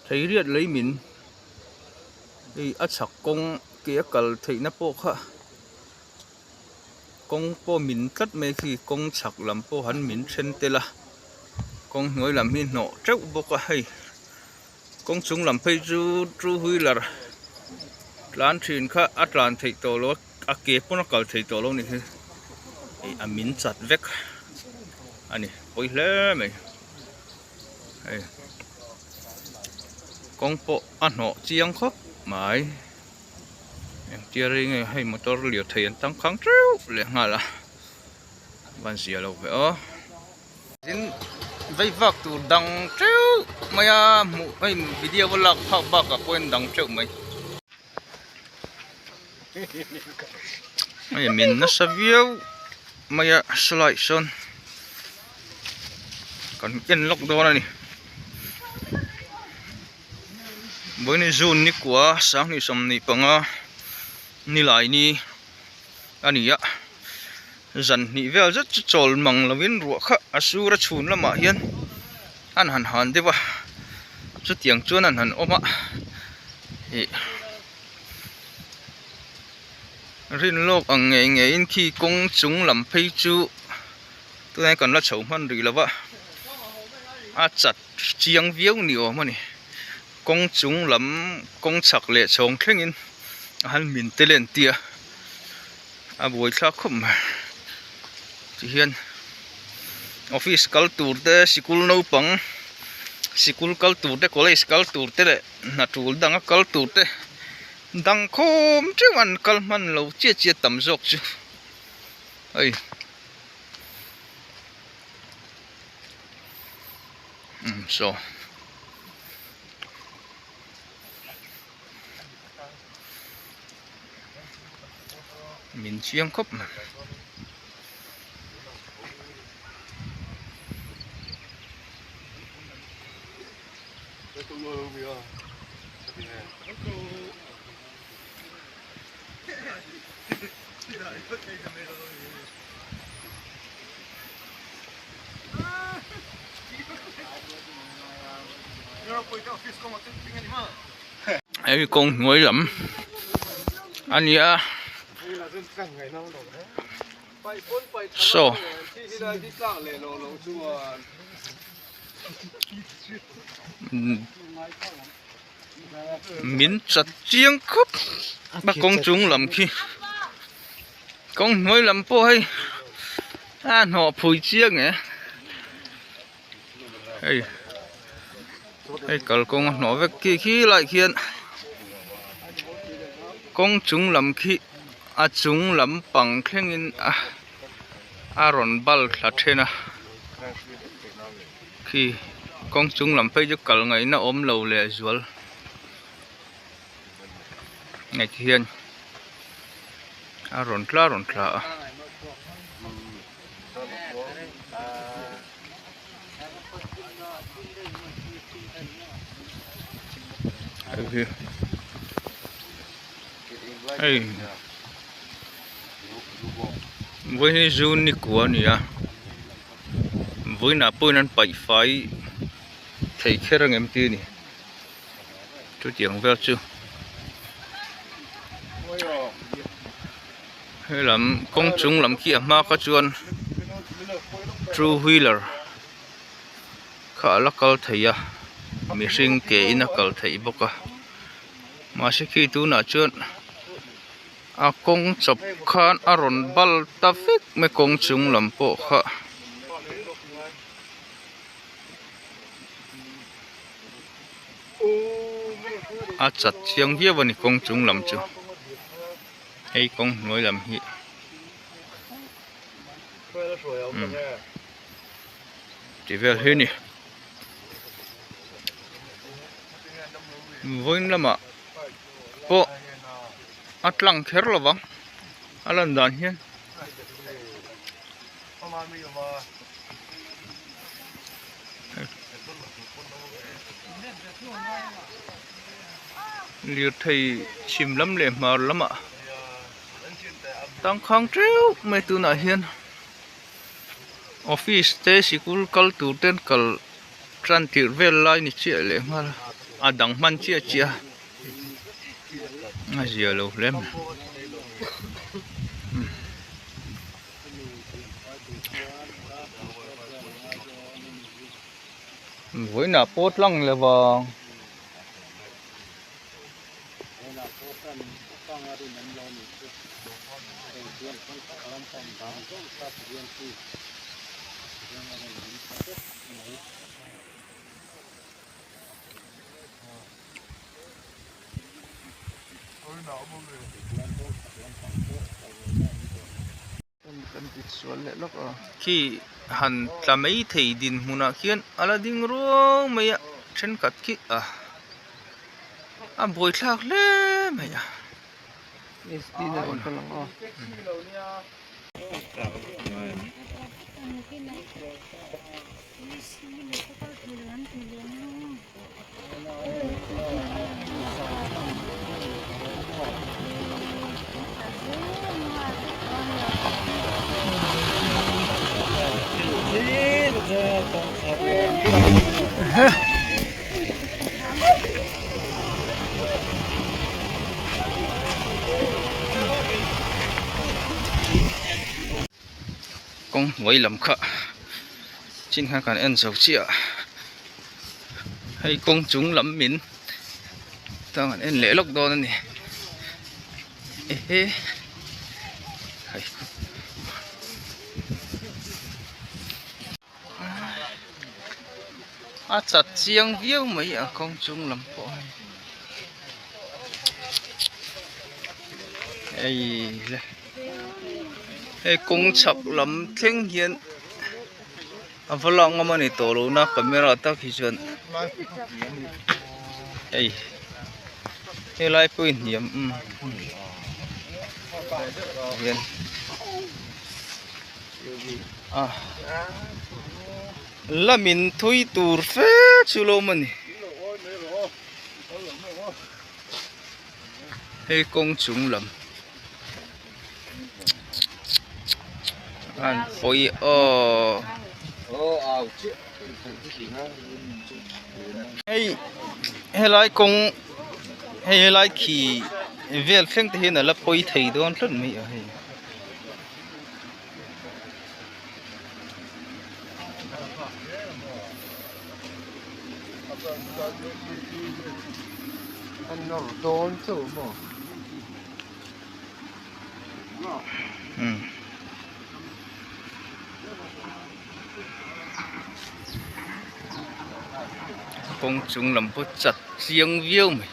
Theiriat lei min hei a chhak kawng ke a kal theihna pawh kha kawng pawh min tlat mai khi kawng chhak lam pawh han min then tel a kawng hnuai lam hi hnawh teuh bawk a hei kawng chung lam phei chu two wheeler tlan thin kha a tlan theih tawh lo a a ke pawn a kal thei tawh lo a ni hi ih a min chat vek a ni pawi hle mai hei kawng pawh a hnawh chiang khawp mai engtia rei nge hei motor lirthei an tangkhang teuh leh nghal a van zia lo ve aw. Tin vei vak tur dang teuh mai a hmuh hei video a lak phak bakah pawhin dang teuh mai. Hei min nasa viau mai a slide sawn kan en lawk dawn a ni. Vawiin June ni kua sanghnih sawmhnih panga nilai ni a ni a. Zan hnih vel zet chu chawl mang lovin ruah kha a sur a chhun lamah hian an han han deuh a chutiang chuan an han awm a ih rin lawk ang ngei ngeiin khi kawng chung lam phei chu tunah hian kan la chho hman rih lo va a chat chiang viau ni awm a ni kawng chung lam kawng chhak leh chhawng thlengin a han min tel en tia. A buaithlak khawp mai tihian office kal tur te sikul naupang sikul kal tur te college kal tur te leh hna tul danga kal tur te dang khawm teuh an kal hman lo chiah chiah tam zawk chu hei umm saw. Min chiang khawp mai. Hei kawng hnuai lam a ni a saw min chat chiang khawp a kawng chung lam khi kawng hnuai lam pawh hei a hnawh phui chiang e. Hei hei kalkawng a hnawh vek khi khi laiah khian kawng chung lam khi a chung lampang thlengin a a rawn bal thla then a khi kawng chung lam phei chu kal ngaihna awm lo leh zual hei ti hian a rawn tla rawn tla a. Hei vawiin hi zu ni kua a ni a vawiinah pawhin an paih fai thei kher ang em tih a ni chutiang vel chu. Helam kawng chung lam khi a hma kha chuan two wheeler kha a la kal thei a mihring ke in a kal theih bawk a mahse khi tunah chuan a kawng chawp khan a rawn bal ta vek mai kawng chung lam pawh kha. A chat chiang viau a ni kawng chung lam chu. Hei kawng hnuai lam hi umm ti vel hi a ni vawiin lamah pawh a tlang kher lo vang a lan dan hian. Lirthei chhim lam leh hmar lamah tangkhang teuh mai tunah hian office te sikul kal tur ten kal tan tirh vel lai ni chiah leh nghal a. A dang hman chiah chiah a, a zia lo hle mai. Vawiinah pawh tlang lo vang. Khi han tla mai thei dinhmunah khian a la ding ruau mai a thenkhat khi a a buaithlak hle mai a. Kawng hnuai lam kha chin kha kan en zo chiah a hei kawng chung lam min tang an en leh lawk dawn a ni ehe hei a chat chiang viau mai a kawng chung lam pawh hei hei le. Hei kawng chhak lam thleng hian a va lak ngam a ni tawh lo na camera tak hi chuan hei helai pawh hi hniam umm hian a lamin thui tur fe chu lo awm a ni. Hei kawng chung lam an pawi aw hei helai kawng hei helai khi vel thleng te hian a la pawi thei dawn tlat mai a hei. Kawng chung lam pawh chat chiang viau mai.